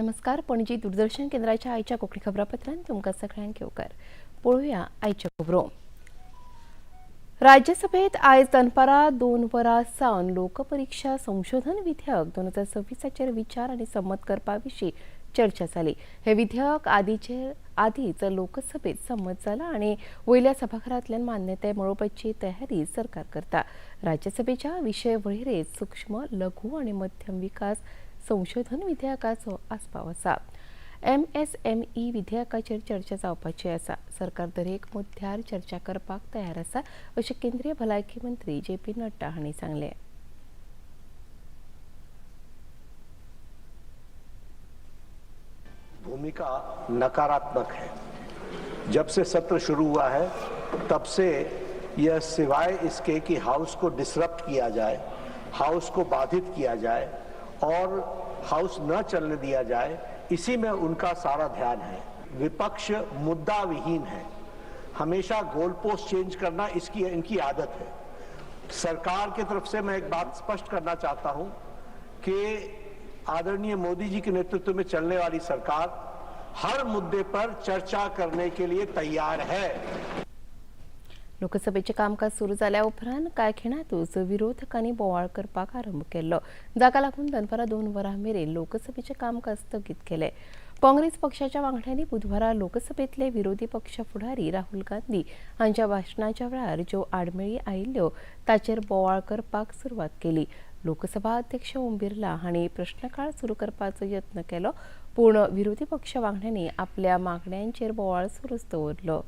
नमस्कार, पणजी दूरदर्शन केंद्राच्या आयच्या कोंकणी खबरापत्रांत तुमकां सगळ्यांक येवकार. पळोवया आयच्यो खबरो. राज्यसभेत आयज दनपारां 2 वरां सावन लोकपरिक्षा संशोधन विधेयक 2026चेर विचार आनी संमत करपा विशीं चर्चा जाली. हे विधेयक आदीचेर आदीच लोकसभेत संमत जाला आनी वयल्या सभाघरांतल्यान मान्यताय मेळोवपाची तयारी सरकार करता. राज्यसभेच्या विशय वळेरेंत सूक्ष्म, लघु आनी मध्यम विकास संशोधन विधेयकाचो आस्पाव आसा. एमएसएमई विधेयकाचेर चर्चा जावपाची आसा. सरकार दरेक मुद्द्यार चर्चा करपाक तयार आसा, अशें केंद्रीय भलायकी मंत्री जे पी नड्डा हांणी सांगलें. भूमिका नकारात्मक है. जब से सत्र शुरू हुआ है, तब से यह सिवाय इसके कि हाउस को डिसरप्ट किया जाए, हाउस को बाधित किया जाए और हाउस न चलने दिया जाए, इसी में उनका सारा ध्यान है. विपक्ष मुद्दा विहीन है. हमेशा गोल पोस्ट चेंज करना इसकी इनकी आदत है. सरकार की तरफ से मैं एक बात स्पष्ट करना चाहता हूं कि आदरणीय मोदी जी के नेतृत्व में चलने वाली सरकार हर मुद्दे पर चर्चा करने के लिए तैयार है. लोकसभेचें कामकाज सुरू जाल्या उपरांत कांय खिणांतूच विरोधकांनी बोवाळ करपाक आरंभ केल्लो, जाका लागून दनपारां 2 वरां मेरेन लोकसभेचें कामकाज स्थगीत केलें. काँग्रेस पक्षाच्या वांगड्यांनी बुधवारा लोकसभेंतले विरोधी पक्ष फुडारी राहुल गांधी हांच्या भाशणाच्या वेळार ज्यो आडमेळी आयिल्ल्यो, ताचेर बोवाळ करपाक सुरवात केली. लोकसभा अध्यक्ष ओम बिर्ला हांणी प्रश्नकाळ सुरू करपाचो यत्न केलो, पूण विरोधी पक्ष वांगड्यांनी आपल्या मागण्यांचेर बोवाळ सुरूच दवरलो.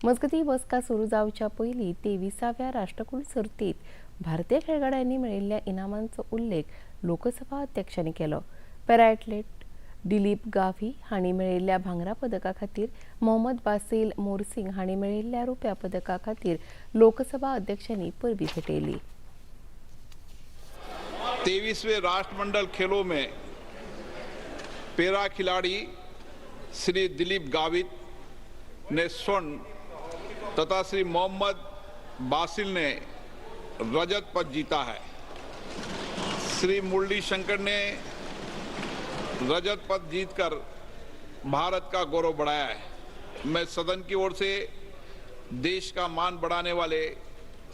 मजगतीं, बसका सुरू जावच्या पयलीं 23व्या राष्ट्रकुल सर्तीत भारतीय खेळगड्यांनी मेळिल्ल्या इनामांचो उल्लेख लोकसभा अध्यक्षांनी केलो. पॅरा एथलीट दिलीप गावी हांणी मेळिल्ल्या भांगरा पदका खातीर, मोहम्मद बासिल मोरसिंग हांणी मेळिल्ल्या रुप्या पदका खातीर लोकसभा अध्यक्षांनी परबीं भेटयली. 23वें राष्ट्रमंडल खेलों में पैरा खिलाड़ी श्री दिलीप गावित ने स्वर्ण तथा श्री मोहम्मद बासिल ने रजत पद जीता है. श्री मुरली शंकर ने रजत पद जीतकर भारत का गौरव बढ़ाया है. मैं सदन की ओर से देश का मान बढ़ाने वाले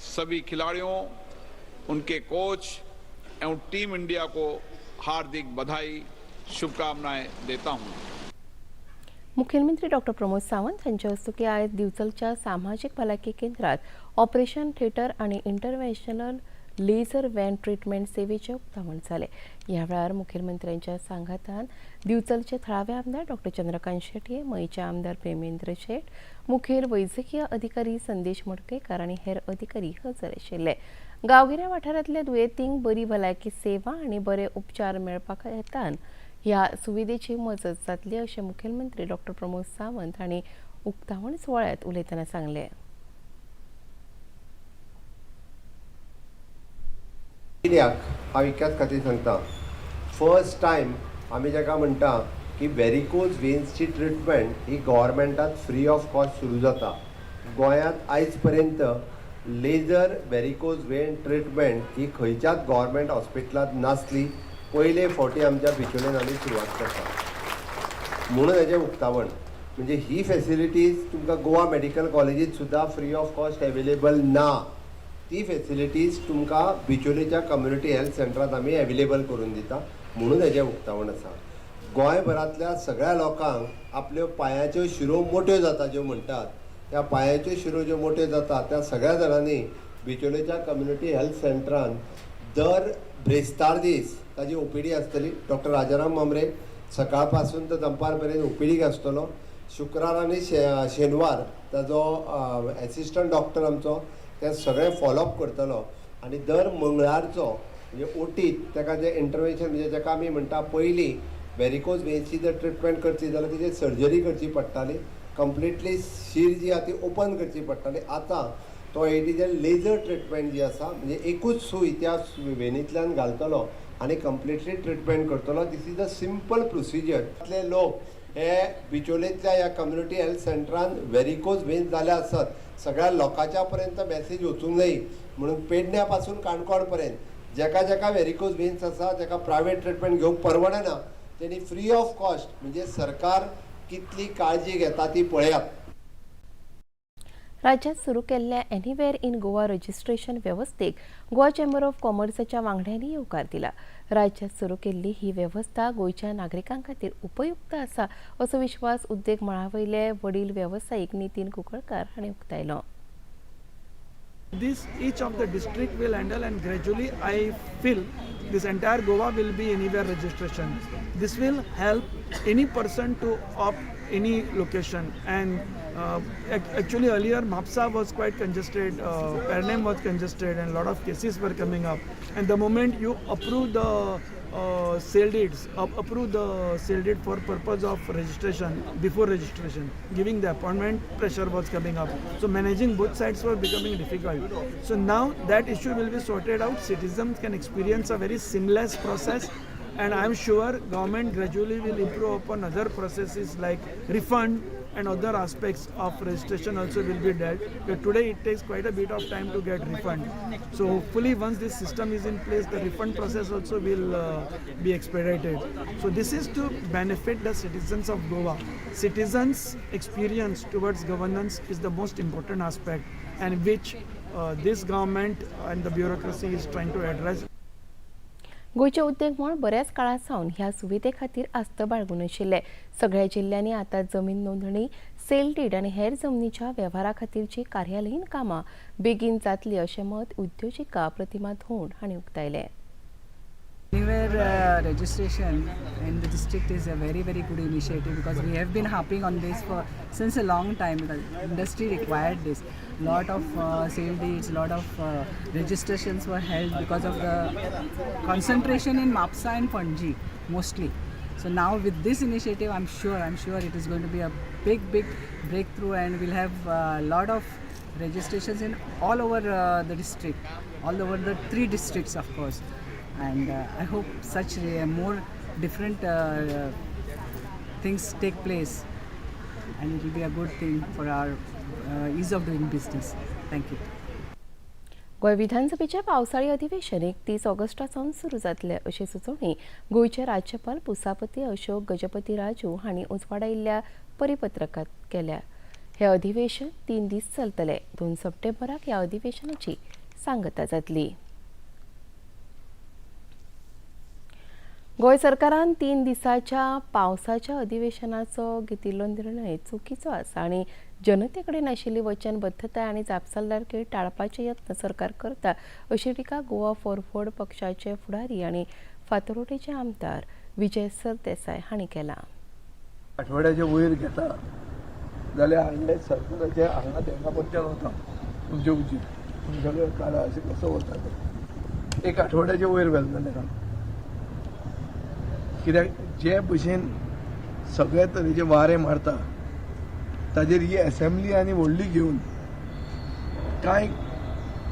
सभी खिलाड़ियों, उनके कोच एवं टीम इंडिया को हार्दिक बधाई, शुभकामनाएं देता हूं. मुख्यमंत्री डॉक्टर प्रमोद सावंत हांच्या हस्तुकीं आयज दिवचलच्या सामाजीक भलायकी केंद्रात ऑपरेशन थिएटर आनी इंटरव्हेन्शनल लेझर वेन ट्रिटमेंट सेवेचें उक्तावण जालें. ह्या वेळार मुखेलमंत्र्यांच्या सांगातान दिवचलचे थळावे आमदार डॉक्टर चंद्रकांत शेटये, मयेचे आमदार प्रेमेंद्र शेट, मुखेल वैजकीय अधिकारी संदेश मडकयकार आनी हेर अधिकारी हजर आशिल्ले. गांवगिऱ्या वाठारांतल्या दुयेंतींक बरी भलायकी सेवा आनी बरे उपचार मेळपाक हेतान ह्या सुविधेची मजत जातली, अशें मुखेलमंत्री डॉक्टर प्रमोद सावंत हांणी उक्तावण सुवाळ्यांत उलयतना सांगलें. कित्याक हांव इतक्याच खातीर सांगता, फर्स्ट टायम आमी जाका म्हणटा की वेरिकोज वेन्सची ट्रिटमेंट ही गव्हर्मेंटात फ्री ऑफ कॉस्ट सुरू जाता. गोंयांत आयज पर्यंत लेझर वेरिकोज वेन ट्रिटमेंट ही खंयच्याच गव्हर्मेंट हॉस्पिटलांत नासली. पयले फावटी आमच्या बिचोलेन आमी सुरवात करता म्हणून हेजें उक्तावण. म्हणजे ही फेसिलिटीज तुमकां गोवा मेडिकल कॉलेजीत सुद्दां फ्री ऑफ कॉस्ट एवेलेबल ना. ती फेसिलिटीज तुमकां बिचोलेच्या कम्युनिटी हेल्थ सेंटरांत आमी एवेलेबल करून दिता म्हणून हेजें उक्तावण आसा. गोंयभरांतल्या सगळ्या लोकांक आपल्यो पांयाच्यो शिरो मोट्यो जाता ज्यो म्हणटात, त्या पांयाच्यो शिरो ज्यो मोट्यो जाता, त्या सगळ्या जाणांनी बिचोलेच्या कम्युनिटी हेल्थ सेंटरान दर ब्रेस्तार दीस ताजी ओपीडी आसतली. डॉक्टर राजाराम मामरे सकाळ पासून तर दनपार मेरेन ओपीडीक आसतलो. शुक्रार आनी शेनवार ताजो एसिस्टंट डॉक्टर आमचो ते सगळें फॉलोअप करतलो आनी दर मंगळारचो म्हणजे ओटीत ताका जें इंटरवेन्शन, म्हणजे जाका आमी म्हणटा, पयलीं वेरिकोज वेन्सची जर ट्रिटमेंट करची जाल्यार तिची सर्जरी करची पडटाली, कंप्लिटली शीर जी आहा ती ओपन करची पडटाली. आतां तो it is a laser treatment जी आसा, म्हणजे एकूच सूय त्या वेनींतल्यान घालतलो आनी कंप्लिटली ट्रिटमेंट करतलो. This is a simple procedure. लोक हे बिचोलेंतल्या ह्या कम्युनिटी हेल्थ सेंटरान वेरिकोज वेन जाल्या आसत, सगळ्या लोकांच्या पर्यंत मॅसेज वचूंक जाय म्हणून पेडण्या पासून काणकोण पर्यंत जेका जेका वेरिकोज वेन्स आसा, तेका प्रायवेट ट्रिटमेंट घेवंक परवडना, तेणी फ्री ऑफ कॉस्ट, म्हणजे सरकार कितली काळजी घेता ती पळयात. राज्यात सुरू केल्ल्या एनीवेअर इन गोवा रजिस्ट्रेशन वेवस्थेक गोवा चेंबर ऑफ कॉमर्साच्या वांगड्यांनी येवकार दिला. राज्यात सुरू केल्ली ही वेवस्था गोंयच्या नागरिकां खातीर उपयुक्त आसा असो विश्वास उद्देग मळा वयले वडील वेवसायीक नितीन कुंकळकार हांणी उक्तायलो. This each of the district will handle, and gradually I feel this entire Goa will be anywhere registration. This will help any person to opt any location, and actually earlier Mapsa was quite congested, Pernem was congested, and a lot of cases were coming up. And the moment you approve the sale deeds, approve the sale deed for purpose of registration, before registration, giving the appointment, pressure was coming up. So managing both sides were becoming difficult. So now that issue will be sorted out. Citizens can experience a very seamless process, and I am sure government gradually will improve upon other processes like refund and other aspects of registration also will be dealt. But today it takes quite a bit of time to get refund. So hopefully once this system is in place, the refund process also will be expedited. So this is to benefit the citizens of Goa. Citizens' experience towards governance is the most important aspect, and which this government and the bureaucracy is trying to address. गोंयचे उद्देग मळ बऱ्याच काळा सावन ह्या सुविधे खातीर आस्त बाळगून आशिल्ले. सगळ्या जिल्ल्यांनी आतां जमीन नोंदणी, सेल डीड आनी हेर जमनीच्या वेव्हारा खातीरची कार्यालयीन कामां बेगीन जातली अशें मत उद्योजिका प्रतिमा धोंड हांणी उक्तायलें. Anywhere registration in the district is a very very good initiative, because we have been harping on this for since a long time, because industry required this. Lot of sale deeds, lot of registrations were held because of the concentration in Mapsa and Panji mostly. So now with this initiative, I'm sure it is going to be a big big breakthrough, and we'll have a lot of registrations in all over the district, all over the three districts, of course. And I hope such more different things take place, and it will be a good thing for our ease of doing business. Thank you. Goa विधानसभेचें पावसाळी अधिवेशन 31 Augusta सावन सुरू जातलें अशी सुचोवणी गोंयचे राज्यपाल पुसापती अशोक गजपती राजू हांणी उजवाडायिल्ल्या परिपत्रकांत केल्या. हें अधिवेशन 3 दीस चलतलें. 2 सप्टेंबराक ह्या अधिवेशनाची सांगता जातली. गोंय सरकारान 3 दिसाच्या पावसाच्या अधिवेशनाचो घेतिल्लो निर्णय चुकीचो आसा आनी जनते कडेन आशिल्ली वचनबद्धताय आनी जापसालदारकी टाळपाचे यत्न सरकार करता अशी टिका गोवा फॉरवर्ड पक्षाचे फुडारी आनी फातोर्डेचे आमदार विजय सरदेसाय हांणी केला. आठवड्याच्या वयर घेता जाल्यार हांगले सरकाराचे हांगा तेंका पंचायत वता तुमचे उजीर तुमी सगळें काडा, अशें कसो वता तें. एक आठवड्याच्या वयर व्हेलें जाल्यार काम, कित्याक जे भशेन सगळे तरेचे वारे मारता ताजेर ही एसेंब्ली आनी व्हडली घेवन कांय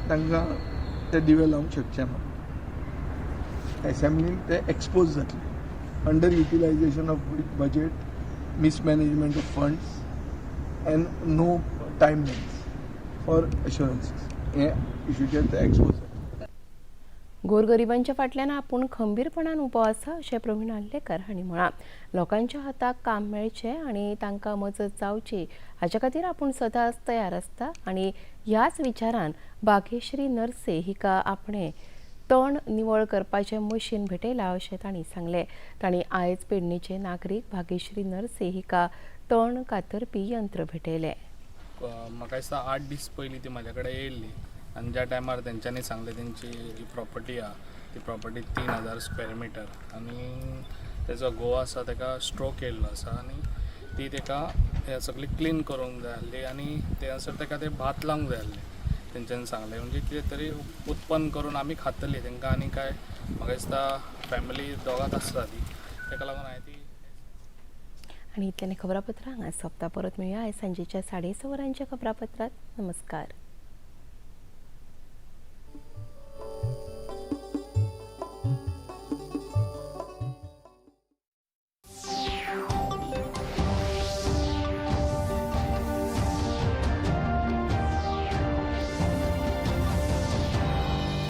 तांकां ते दिवे लावंक शकचे ना. एसेंब्लीन ते एक्सपोज जातले. Under utilization of budget, mismanagement of funds and no timelines for assurances हे इशूचेर ते एक्सपोज जातले. गोरगरिबांच्या फाटल्यान आपूण खंबीरपणान उबो आसा अशें प्रवीण आर्लेकर हांणी म्हळां. लोकांच्या हाताक काम मेळचें आनी तांकां मजत जावची हाचे खातीर आपूण सदांच तयार आसता आनी ह्याच विचारान बागेश्री नर्से हिका आपणें तण निवळ करपाचें मशीन भेटयलां अशें तांणी सांगलें. तांणी आयज पेडणेचे नागरीक भागेश्री नर्से हिका तण कातरपी यंत्र भेटयलें. म्हाका दिसता 8 दीस पयलीं ती म्हाज्या कडेन येयल्ली आनी ज्या टायमार तेंच्यांनी सांगलें, तेंची जी प्रॉपर्टी आहा ती प्रॉपर्टी 3000 स्क्वेअर मिटर आनी तेजो घोव आसा तेका स्ट्रोक येयल्लो आसा आनी ती तेका हें सगळी क्लीन करूंक जाय आसली आनी थंयसर तेका ते भात लावंक जाय आसलें. तेंच्यांनी सांगलें, म्हणजे कितें तरी उत्पन्न करून आमी खातली. तेंकां आनी काय म्हाका दिसता फॅमिली दोगांच आसता ती, तेका लागून हांवें ती आनी इतल्यान खबरापत्रां हांगा सोंपता. परत मेळया आयज सांजेच्या 6:30 वरांच्या खबरापत्रांत. नमस्कार.